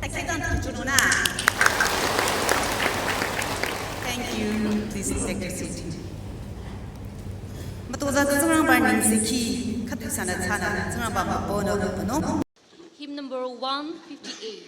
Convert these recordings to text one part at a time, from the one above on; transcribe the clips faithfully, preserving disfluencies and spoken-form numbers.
Thank you. Please take your seat. Mütozah tsü Tsingrangba nengsekhi khüdu ihsanü thsanü Tsingrangba mübünü mübünung. Hymn number one fifty-eight.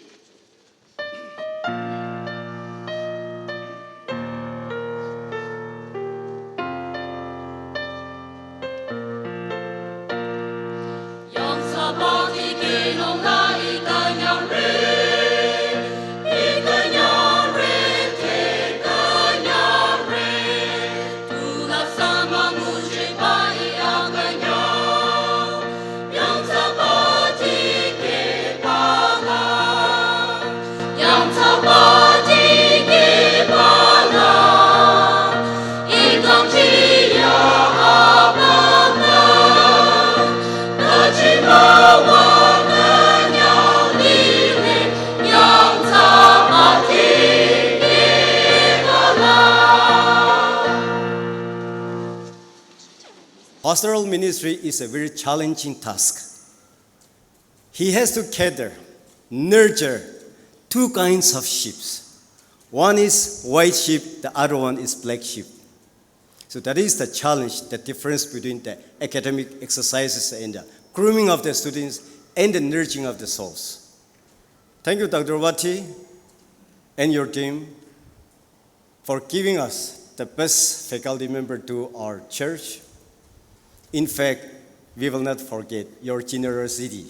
Pastoral ministry is a very challenging task. He has to cater, nurture two kinds of sheep. One is white sheep, the other one is black sheep. So that is the challenge, the difference between the academic exercises and the grooming of the students and the nurturing of the souls. Thank you, Doctor Wati, and your team for giving us the best faculty member to our church. In fact, we will not forget your generosity.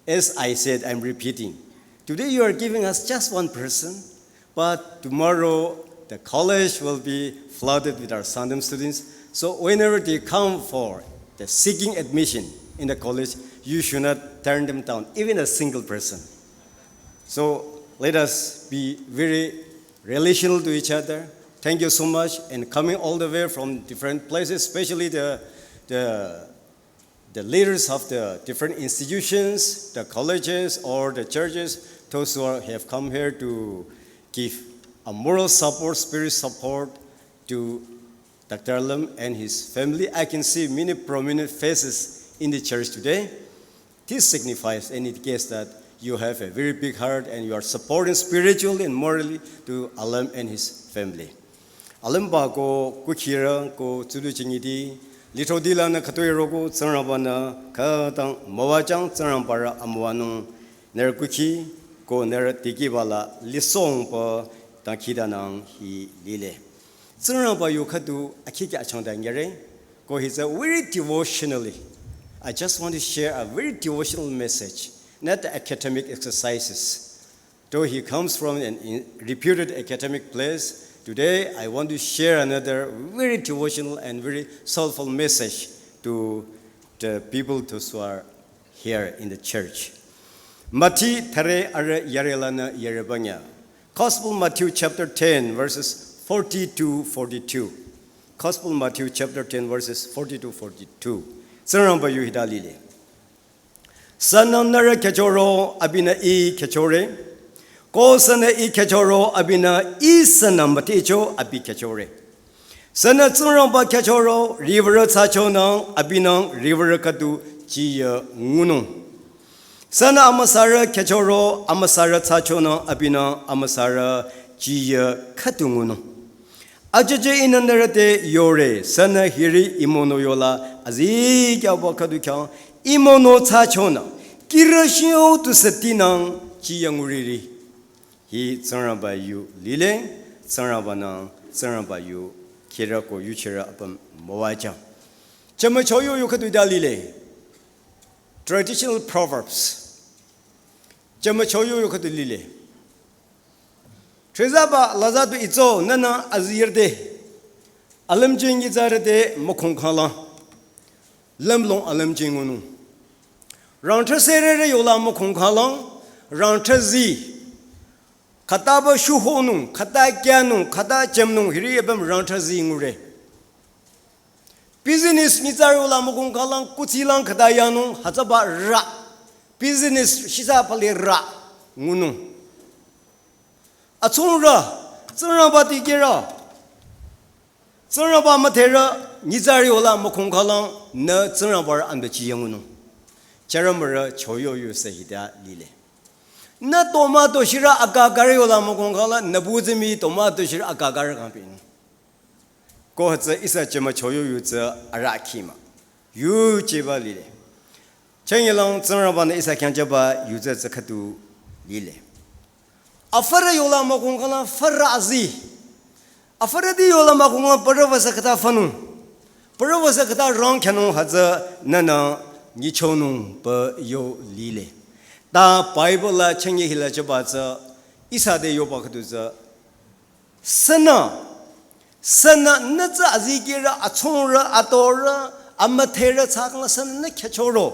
As I said, I'm repeating. Today you are giving us just one person, but tomorrow the college will be flooded with our Sangtam students. So whenever they come for the seeking admission in the college, you should not turn them down, even a single person. So let us be very relational to each other. Thank you so much. And coming all the way from different places, especially the, the, the leaders of the different institutions, the colleges or the churches, those who are, have come here to give a moral support, spirit support to Doctor Alam and his family. I can see many prominent faces in the church today. This signifies and indicates that you have a very big heart and you are supporting spiritually and morally to Alam and his family. Alam ba ko kukhirü ko tsulu chingiti, litho dila na khatoi roko Tsingrangba na khatang mawachang Tsingrangba ra amwanung ner kukhi ko ner tiki bala lisong pa tang khidanang hi lile. Tsingrangba yu khatu akhikya achangda ngere. Ko he's a very devotionally. I just want to share a very devotional message, not the academic exercises. Though he comes from an in- reputed academic place, today I want to share another very devotional and very soulful message to the people, those who are here in the church. Mati thare are yare lana yare banya. Gospel Matthew chapter ten, verses forty to forty-two. Gospel Matthew chapter ten, verses forty to forty-two. Tsingrangba yu hida lile. Sünü nührü khyüchoro abinü ih khyüchore. Ko sünü ih khyüchoro abinü ih sünü müticho abi khyüchore. Sünü Tsingrangba khyüchoro riwürü thsachonang abinang riwürü khüdu chiya ngunung. Sünü amüsarü khyüchoro amüsarü thsachonang abinang amüsarü chiya khüdu ngunung. Ajeje ihnü nührü te yore, sünü hiri imono yola azikyaba khüdu khyang imono thsachonang, kirü shio tu setinang chiya nguriri. Hi Tsingrangba yu lile, Tsingrangba nang, Tsingrangba yu khirü ko yuchirü apüm müwajang. Chama choyo yu khüdu da lile. Traditional proverbs. Chama choyo yu khüdu lile. Threzaba laza tu itso nana azirde. Alamjing izarde mükong khalang. Lamlong alamjing ngunung. Rangthra serere yola mükong khalang. Rangthra zi. Khataba shuhonung, khata kyanung, khata chemnung hiri ebem rangthra zi ngure. Business nyitsarü yola mükong khalang, kutsilang khata yanung, hütsüba ra. Business shisa pale ra ngunung. Atsung ra, Tsingrangba dikehra. Tsingrangba müdherü nyitsarü yola mükong khalang, nü Tsingrangba ra ambe chiya ngunung. Charamara choyo yu sehida lile. Nü tomato shirü akakari yola mükong khala, nü buzimi tomato shirü akakari kang pin. Ko hütsü ihsa chema choyo yu tsü ara kima. Yu cheba lile. Cheng yelang Tsingrangba nü ihsa khyang cheba yu tsü tsü khüdu lile. Afara yola mükong khala fara azi. Afara di yola mükong khala para vasa khüta fanung. Para vasa khüta rong khanung hütsü nünü nyichonung pü yo lile. Ta Bible la cheng ye hila cheba tsü ihsa te yoba khüdu tsü. Sünü, sünü nü tsü azikehrü, atsurü, atorü, amüdherü thsakhang sünü nü khyüchoro.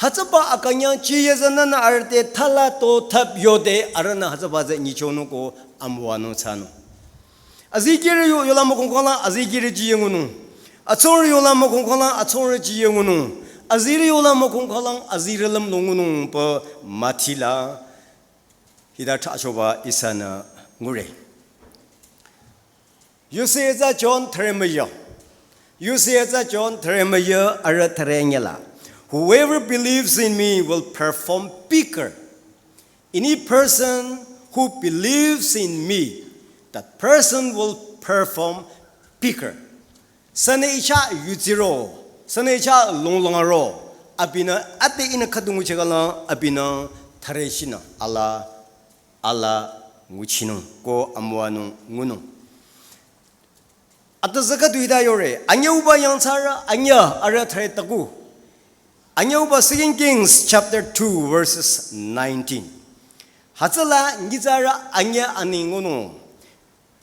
Hütsüba akünyang chiye tsü nünü arüh te thala to thap yode arühnü hütsüba tsü nyichonung ko amüwanung thsanung. Azikehrü yo, yola mükong khala azikehrü chiye ngunung. Atsurü yola mükong khala atsurü chiye ngunung. Azirü yola mükong khala azirü lümlong ngunung pü Mathila hita thrachoba ihsanü ngure. Yusi tsü John thüre müyü. Yusi tsü John thüre müyü arüh thüre nyela. Whoever believes in me will perform bigger. Any person who believes in me, that person will perform bigger. Sünü icha yuziro, sünü icha longlongro, abinü ate ihnü khüdu nguchekhala, abinü thüre shinü, ala, ala nguchinung, ko amüwanung ngunung. Ata tsü khüdu hita yore, anyüuba yangthsarü, anyü arüh thüre taku. Anyüuba Second Kings chapter two verses nineteen. Hütsüla nyitsarü anyü ani ngunung.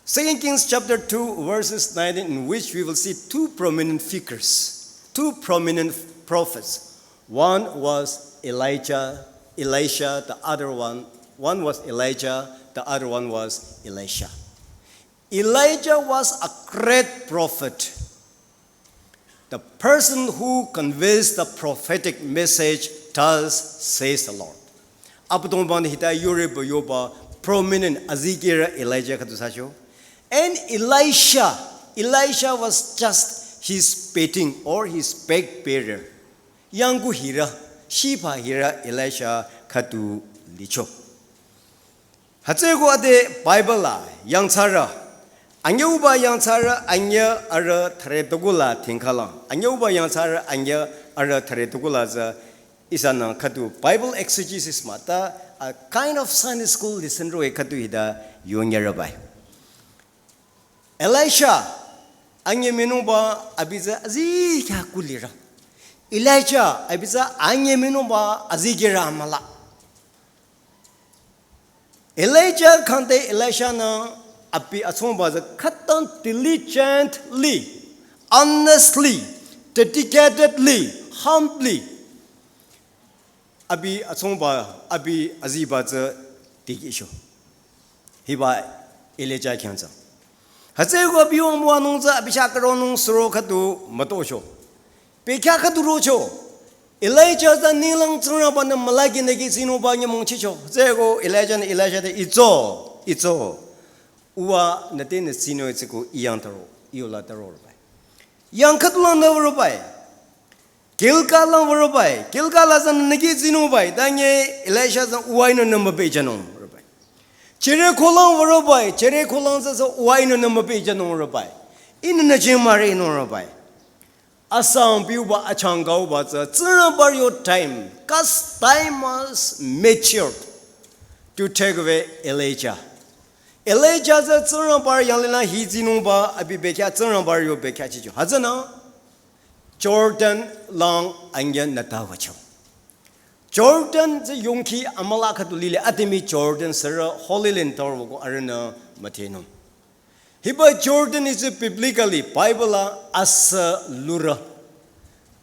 Second Kings chapter two verses nineteen, in which we will see two prominent figures, two prominent prophets. One was Elijah, Elisha, the other one, one was Elijah, the other one was Elisha. Elijah was a great prophet. The person who conveys the prophetic message, thus says the Lord. Abüdongba nü hita yore pü yoba prominent azikehrü Elijah khüdu thsacho. And Elisha, Elisha was just his bedding or his bag bearer. Yangku hirü, shipa hirü Elisha khüdu licho. Hütsüeko ade Bible la yangthsarü, anyüuba yangthsarü anyü arüh thüre taku la thingkhalang. Anyüuba yangthsarü anyü arüh thüre taku la tsü ihsanü khüdu Bible exegesis mah ta a kind of Sunday school lesson roh-i khüdu hita yonyerübai. Elisha, anyü minungba abi tsü azikyah kulirü. Elijah, abi tsü anyü minungba azikehrü amüla. Elijah khyang te Elisha nü abi atsungba tsü khütang diligently, honestly, dedicatedly, humbly. Abi atsungba, abi aziba tsü tikehcho. Hiba Elijah khyang tsü. Hütsüeko abi yong müwanung tsü abi chah karonung suro khüdu mütocho. Bekhyah khüdu rocho. Elijah tsü ninglang Tsingrangba nü mülakhi nü kih tsinungba nyümong chicho. Hütsüeko Elijah nü Elisha te itso, itso. Uwa nü te nü tsinung itsiko iyang taro, iyola taro robai. Yang khüdulang nü robai. Gilgal lang würobai, Gilgal la tsünü nü kih tsinungbai, ta nge Elisha tsü uwa ihnü nü müpehjünung würobai. Jericho lang würobai, Jericho lang tsü tsü uwa ihnü nü müpehjünung würobai. Ihnü nü jing müre inung würobai. Asang piuba achangkauba tsü, Tsingrangba yo time, God's time was matured to take away Elijah. Elijah tsü Tsingrangba yanglila hi tsinungba, abi bekhyah Tsingrangba yo bekhyah chicho. Hütsünü, Jordan lang anyü nü ta wücho. Jordan tsü yongkhi amüla khüdu lile ademi Jordan sürü Holy Land taro ko arühnü müdhenung. Hiba Jordan is biblically Bible la asü lurü.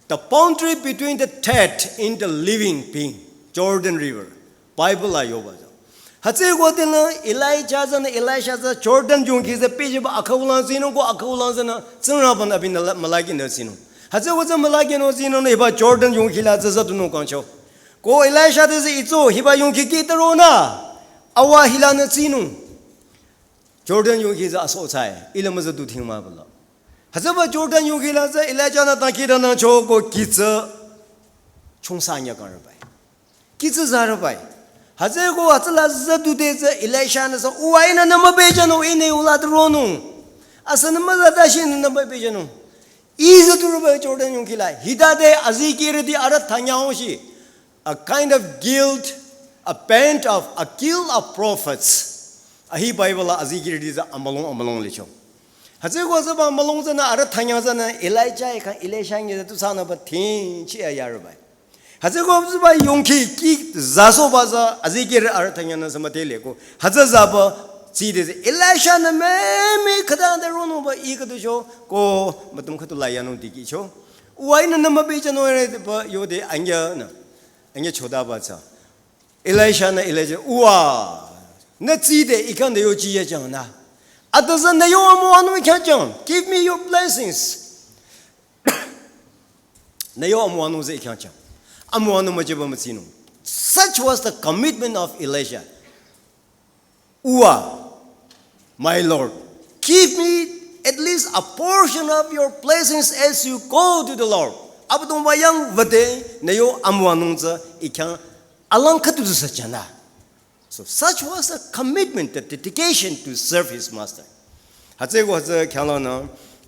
The boundary between the dead and the living being, Jordan River. Bible la yoba tsü. Hütsüeko tenü Elijah tsünü Elisha tsü Jordan yongkhi tsü pehjüba akhaulang tsinung ko akhaulang tsünü Tsingrangba nü abinü la mülakhi nü tsinung. Hütsüeko tsü mülakhi nü tsinung nü hiba Jordan yongkhi la tsü tsü tunung kangcho. Ko Elisha te tsü itso hiba yongkhi kih taro nü awa hila nü tsinung. Jordan yongkhi tsü aso tsai, ila mütsü du thing mah bala. Hütsüba Jordan yongkhi la tsü Elijah nü tangkhi tanang cho ko kih tsü chungsa nyü kang rübai. Kih tsü za rübai. Hütsüeko hütsüla züdude tsü Elisha-nü sü, "Uwa, ihnü nü müpehjünung, ihnü yu la tu ronung. Asünü müzata shinü nü müpehjünung. Ih züdurüba Jordan yongkhi la. Hitade azikehrüti arüh thanyangshi. A kind of guilt, a band of, a guild of prophets." Ahi Bible la azikehrüti tsü amülung amülung licho. Hütsüeko tsüba amülung tsünü arüh thanyang tsünü Elijah-i khyang Elisha nyitsü tu sünüba thingchi ayarübai. Hütsüeko tsüba yongkhi kih zasoba tsü azikehrü arüh thanyangnü sü müdhele ko. Hütsü zaba tside tsü Elisha-nü mümü khütang te ronungba ih khüdu cho ko mütum khüdu la yanung dikehcho. "Uwa, ihnü nü müpehjünung re" ba yode anyanü. Anya chodaba tsü. Elisha-nü Elijah, "Uwa, nü tside ih khyang te yo jiyejang nü. Ata tsü nü yo amüwanung ih khyang jang. Give me your blessings." Nü yo amüwanung tsü ih khyang jang. Amüwanung müjeba mütsinung. Such was the commitment of Elisha. "Uwa, my Lord, give me at least a portion of your blessings as you go to the Lord." Abüdongba yang wüde nü yo amüwanung tsü ih khyang alang khüdu tu sü jang nü. So such was a commitment, the dedication to serve his master. Hütsüeko hütsü khyanglanü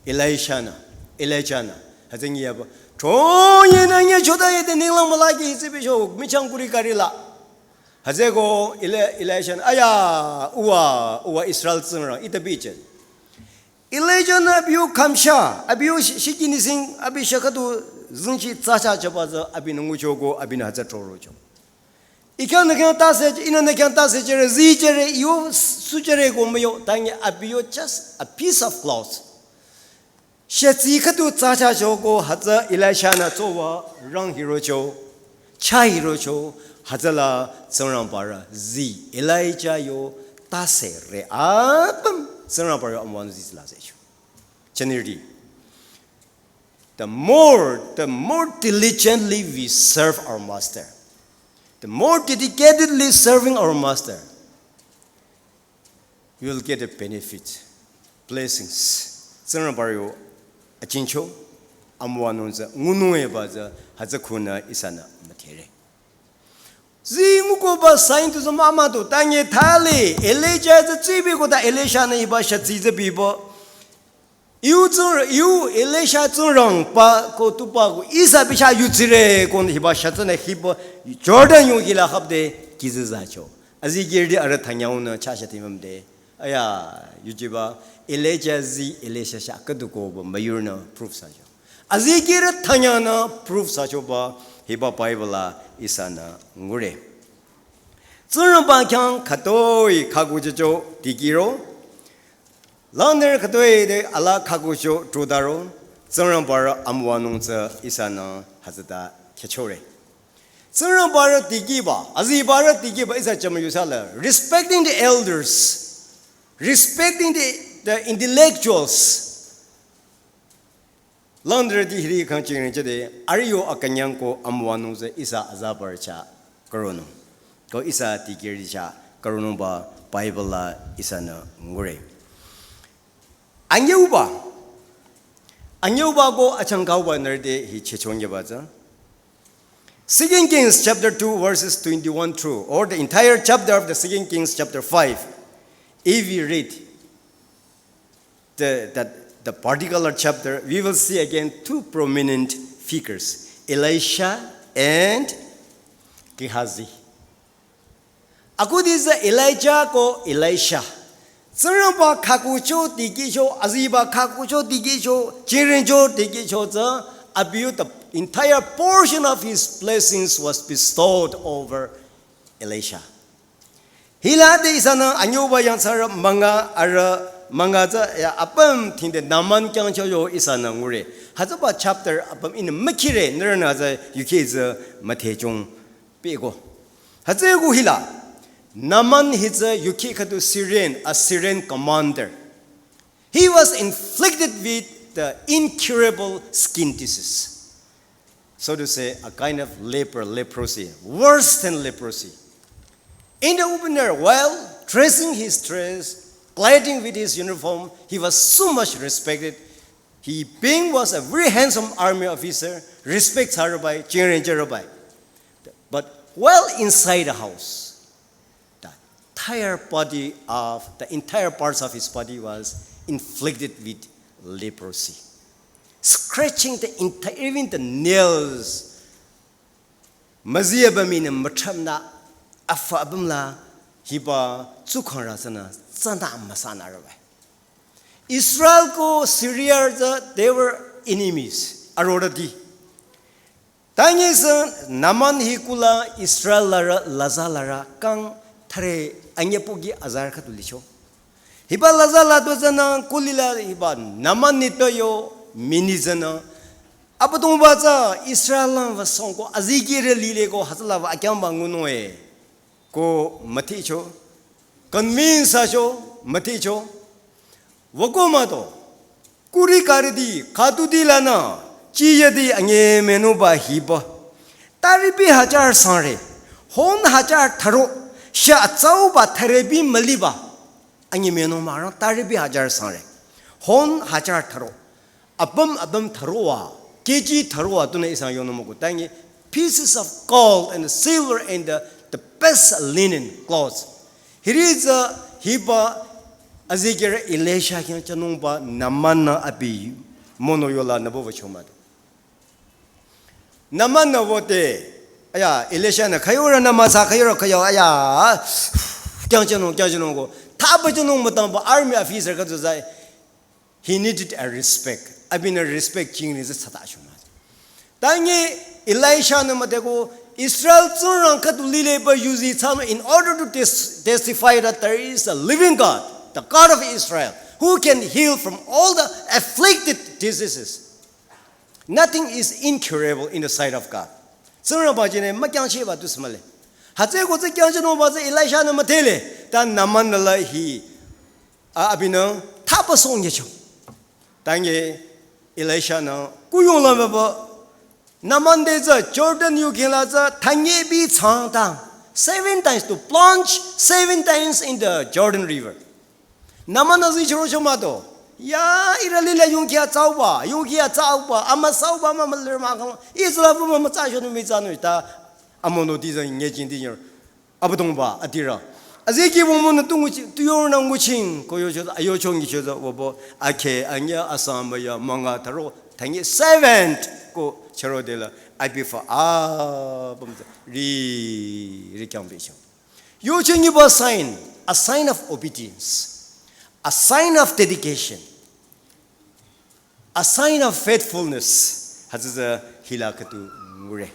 Elisha-nü, Elijah-nü, hütsü nyi yaba, "Chonye nü nye choda yede ninglang mülaki hütsü bicho michang kuri kari la." Hütsüeko Eli-, Elisha-nü, "Aya, uwa, uwa Israel Tsingrang, ite bichen." Elijah-nü abi yo khamsha, abi yo shi-, shikini sing, abi shakadu zingchi tsacha chaba tsü, abinü ngucho ko, abinü hütsü chorocho. "Ih khyang nü khyang tase, ihnü nü khyang tase chere, zi chere, yo su chere ko müyo, tangi abi yo just a piece of cloth." Shetsi khüdu tsacha cho ko hütsü Elisha-nü tsowa rang hirocho, cha hirocho, hütsüla Tsingrangbarü zi Elijah yo tase re apüm Tsingrangbarü yo amüwanung zi la zecho. Chinirüti. The more, the more diligently we serve our master, the more dedicatedly serving our master, we will get a benefit, blessings. Tsingrangbarü yo achingcho, amüwanung tsü, ngunung eba tsü, hütsü khunü ihsanü müdhere. Zi ngukoba sign tu tsü mama tu, tangi thali, Elijah tsü tsibi ko ta Elisha-nü hiba shatsi tsü bibo. Yu Tsing-, yu Elisha Tsingrangba ko tuba ko ihsa bicha yutsire ko hiba shatsünü hiba Jordan yongkhi la hapde kizizacho. Azikehrüti arüh thanyangnü chasha timamde. Aya, yuchiba Elijah zi Elisha sha khüdu koba müyurünü proof thsacho. Azikehrü thanyangnü proof thsachoba hiba Bible la ihsanü ngure. Tsingrangba khyang khütoi khaku jücho dikehro. Langnürü khütoi te ala khakucho trodaro, Tsingrangbarü amüwanung tsü ihsanü hütsüta khyüchore. Tsingrangbarü dikehba, azibarü dikehba ihsa jümü yusala, respecting the elders, respecting the, the intellectuals. Langnürüti hiri khyang chingring chede, arüh yo akünyang ko amüwanung tsü ihsa azabarü chah karonung. Ko ihsa dikehrüti chah karonungba Bible la ihsanü ngure. Anyüuba. Anyüuba ko achangkauba nürüte hi chechongyaba tsü. Second Kings chapter two verses twenty-one through, or the entire chapter of the Second Kings chapter five, if we read, the, that, the particular chapter, we will see again two prominent figures, Elisha and Gehazi. Akudi tsü Elijah ko Elisha. Tsingrangba khakucho dikehcho, aziba khakucho dikehcho, chingringcho dikehcho tsü, abiu the entire portion of his blessings was bestowed over Elisha. Hila te ihsanü anyüuba yangthsarü münga arüh münga tsü ya apüm thingde Naaman kyangcho yo ihsanü ngure. Hütsüba chapter apüm ihnü mükhire nührünü tsü yuki tsü müthehchung pehko. Hütsüeko hila Naaman hi tsü yuki khüdu Syrian, a Syrian commander. He was inflicted with the incurable skin disease. So to say, a kind of leper, leprosy, worse than leprosy. In the open air, while dressing his dress, gliding with his uniform, he was so much respected. He being was a very handsome army officer, respect thsarübai, chingring thsarübai. But while inside the house, entire body of, the entire parts of his body was inflicted with leprosy, scratching the entire, even the nails. Müziyaba mii nü müthramnü afa abümla hiba tsukhangrü tsünü tsünü müsanü rübai. Israel ko Syria tsü, they were enemies. Arorüti. Tangi sü Naaman hi kula Israel larü, laza larü kang thare anyepogi azar khüdu licho. Hiba laza ladu tsünü kulila hiba Naaman nitpü yo mini tsünü. Abüdongba tsü Israel lang va song ko azikirü lile ko hütsüla va akyangba ngunung e. Ko müthicho. Convince acho, müthicho. Wüko mah to. Kuri karüti, khütuti lanü, chiyati anyemenungba hiba. Taripi hajar sangre, hon hajar tharo, shah atsauba tharepi müliba. Anyemenung mürang taripi hajar sangre, hon hajar tharo. Apüm, apüm tharowa, K G tharowa tunü ihsa yonung mükoh. Tangi pieces of gold and silver and the, the best linen clothes. Hiri tsü hiba azikirü Elisha khyang chanungba Naaman nü abi mono yola nübo wücho mah. Naaman nü wüde, aya, Elisha nü khüyorü nü müsa khüyorü khüyo, aya, khyang chanung, khyang chanung ko, thaba chanung mütangba army officer khüdu zai. He needed a respect. Abinü respect chingri tsü tsüta shuma. Tangi Elisha nü müdeko Israel Tsingrang khüdu lile ba yuzi thsanung in order to tes-, testify that there is a living God, the God of Israel, who can heal from all the afflicted diseases. Nothing is incurable in the sight of God. Tsingrangba jinü mükyangchehba tu sümüle. Hütsüeko tsü kyangchenungba tsü Elisha nü müdhele. Ta Naaman nü la hi a, abinü thaba song yecho. Tangi Elisha nü kuyong la müba Naaman te tsü Jordan yukhing la tsü thanyebi changtang. Seven times to plunge seven times in the Jordan River. Naaman nü zi chüro cho mah to. Ya, ihrü lile yongkhi atsauba, yongkhi atsauba, amüsauba, amümülir mah kang. Israel bu mümütsa shonung mütsanung ta. Amonoti tsü nyejingti nyor. Abüdongba, adirü. Azikibong monü tu nguchi, tu yonü nguching, ko yocho, ayocho ngicho tsü, wübo, akhe, anya, asamba ya, münga, tharo, tangi, seven, ko, chüro dela, abi fa, a, bam tsü, ri, ri kyang becho. Yocho ngiba sign, a sign of obedience, a sign of dedication. A sign of faithfulness. Hütsü tsü hila khüdu ngure.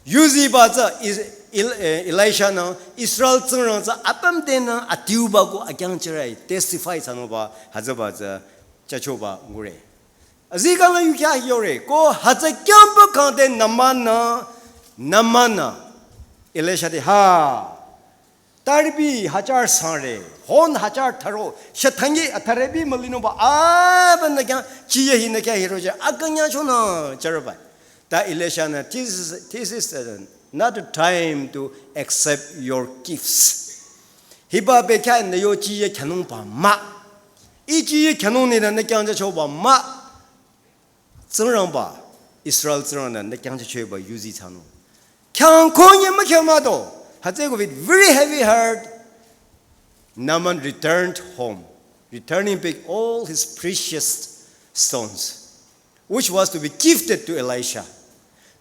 Yuziba tsü Is-, Il-, eh, Elisha nü Israel Tsingrang tsü apüm tenü adiuba ko akyangchehre testify thsanungba hütsüba tsü chachoba ngure. Azikang la yukya yore ko hütsü kyangba kangde Naaman nü, Naaman nü Elisha te ha. Taripi hajar sangre, hon hajar tharo, shah thangi atharepi mülinungba, a, ba nü khyang, chiye hi nü khyang hiroje, akünyang chonü, chüroba. Ta Elisha nü, this is, this is, uh, not a time to accept your gifts. Hiba bekhyah nü yo chiye khyanungba mah. Ih chiye khyanung nü nü khyang chachoba mah. Tsingrangba, Israel Tsingrang nü nü khyangchachoba yuzi thsanung. Khyang konye mükhyang mah to. Hütsüeko with very heavy heart, Naaman returned home, returning back all his precious stones, which was to be gifted to Elisha.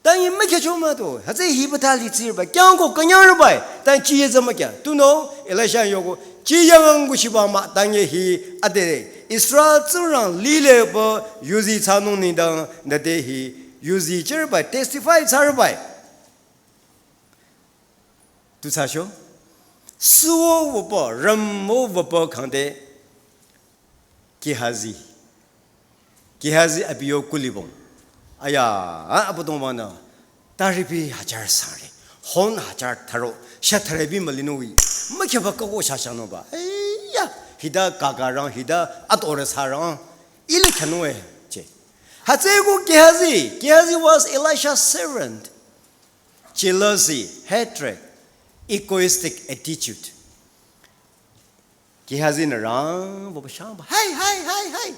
Tangi mükhyang cho mah to. Hütsü hiba thali tsirba. Khyang ko künyang rübai. Tangi chiye tsü mükhyang. Tunüo, Elisha yoko. Chiye ngang nguchiba mah tangi hi ade. Israel Tsingrang lile ba yuzi thsanung nengdang nüte hi yuzi chirba testify thsarübai. Tu thsacho. Suo wüba, ramo wüba kangde. Gehazi. Gehazi abi yo kulibong. Aya, a, Abüdongba nü. Taripi hajar sangre. Hon hajar tharo. Shah tharepi mülinung wi. Mükhyaba kako shashanungba. Eya, hita kakarang, hita atorü sarang. Ile khyanung e, che. Hütsüeko Gehazi. Gehazi was Elisha's servant. Jealousy, hatred, egoistic attitude. Gehazi nü rang, wüba shangba, hey, hey, hey, hey.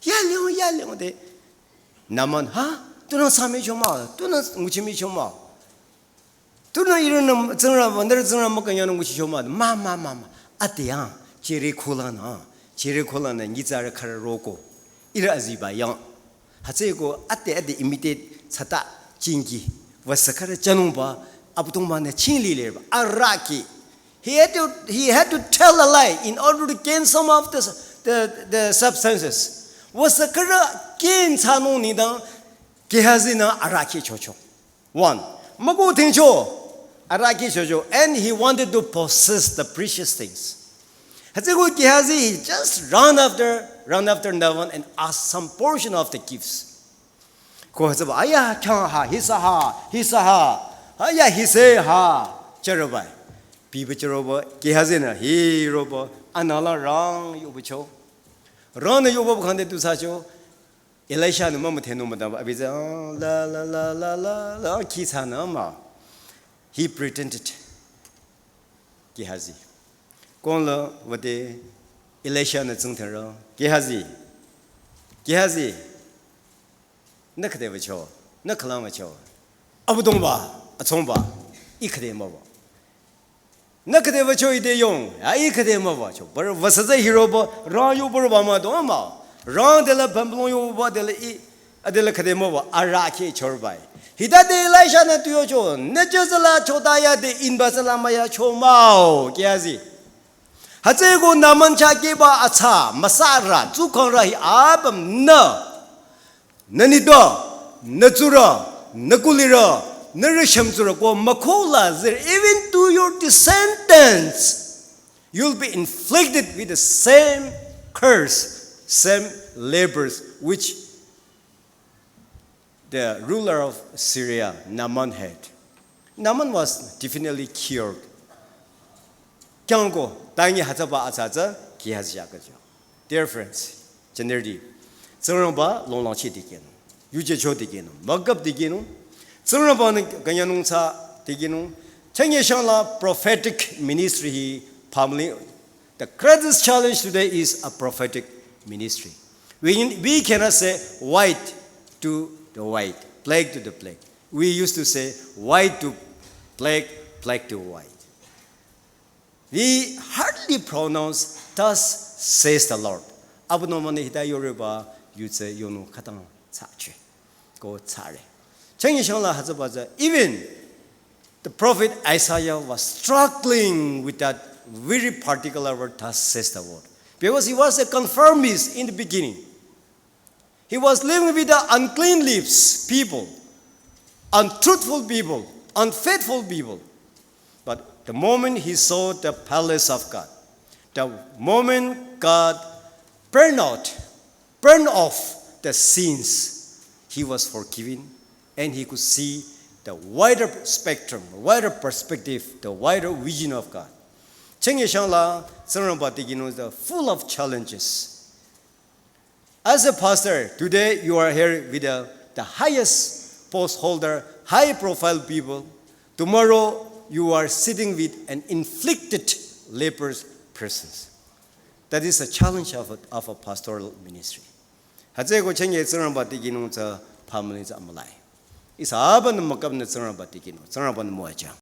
Ya liang, ya liang de. Naaman, ha? Tunang sami choma, tunang nguchimi choma. Tunü ihrünü Tsingrangba, nührü Tsingrangba mükünyangnung nguchicho mah, mah, mah, mah, mah. Ade yang, chere khola nü, chere khola nü, nyitsarü khürü roko. Ihrü aziba yang. Hütsüeko ade ade imitate thsata chingi. Wüsa khürü chanungba, Abüdongba-nü chingli lireba. Arahkheh. He had to, he had to tell a lie in order to gain some of the, the, the substances. Wüsa khürü gain thsanung nengdang Gehazi-nü arahkheh chocho. One, müko tingcho, arahkheh chocho, and he wanted to possess the precious things. Hütsüeko Gehazi, he just run after, run after Naaman and ask some portion of the gifts. Ko hütsüba, aya, khyang ha, hisa ha, hisa ha, aya, hise ha, chüroba. Biba chüroba, Gehazi-nü, hiroba, anüla rang yobacho. Rang-nü yoba khangde tu thsacho, Elisha-nü mümüdhenung müdaba, abi tsü, ah, la, la, la, la, la, la, khi thsanü mah. He pretended. Gehazi. Kongla wüde Elisha-nü tsingdhingro. Gehazi. Gehazi. Nü khüde wücho. Nü khülang wücho. Abüdongba, atsongba. Ih khüde müwü. Nü khüde wücho ite yong, ya ih khüde müwücho. Bürü wüsa tsü hiroba, rang yoba roba mah do mah. Rang dela pamplong yoba dela ih, adela khüde müwü, arahkheh chüroba. Hitade Elisha-nü tu yocho, nü jüzala chota yade inba tsüla müyacho mah-o, Gehazi. Hütsüeko Naaman chah keba atsa, müsarü, tsukhangrü hi apümnü. Nü nitpü, nü tsurü, nü kulirü, nü rüshüm tsurü ko mükhola zir, even to your descendants, you'll be inflicted with the same curse, same labors which the ruler of Syria, Naaman, had. Naaman was definitely cured. Kyangko, tangi hütsüba atsa tsü, Gehazi ya kajo. Dear friends, generally, Tsingrangba longlangchi dikehnung, yuje cho dikehnung, mükap dikehnung, Tsingrangba-nü künyangnung thsa dikehnung, chünye shangla prophetic ministry hi pamli, the greatest challenge today is a prophetic ministry. We, we cannot say white to the white, black to the black. We used to say white to black, black to white. We hardly pronounce, "Thus says the Lord." Abüdongba-nü hita yoreba, yutse yonung khütang thsacho. Ko thsare. Chünye shangla hütsüba tsü, even the prophet Isaiah was struggling with that very particular word, "Thus says the Lord." Because he was a conformist in the beginning. He was living with the unclean lips people, untruthful people, unfaithful people. But the moment he saw the palace of God, the moment God burned out, burned off the sins, he was forgiven and he could see the wider spectrum, wider perspective, the wider vision of God. Chünye shangla, Tsingrangba dikehnung is full of challenges. As a pastor, today you are here with the, the highest post holder, high profile people. Tomorrow you are sitting with an inflicted leprous persons. That is a challenge of a, of a pastoral ministry. Hütsüeko chünye Tsingrangba dikehnung tsü pamli tsü amülai. Ihsa apümnü mükapnü Tsingrangba dikehnung, Tsingrangba-nü müwajüng.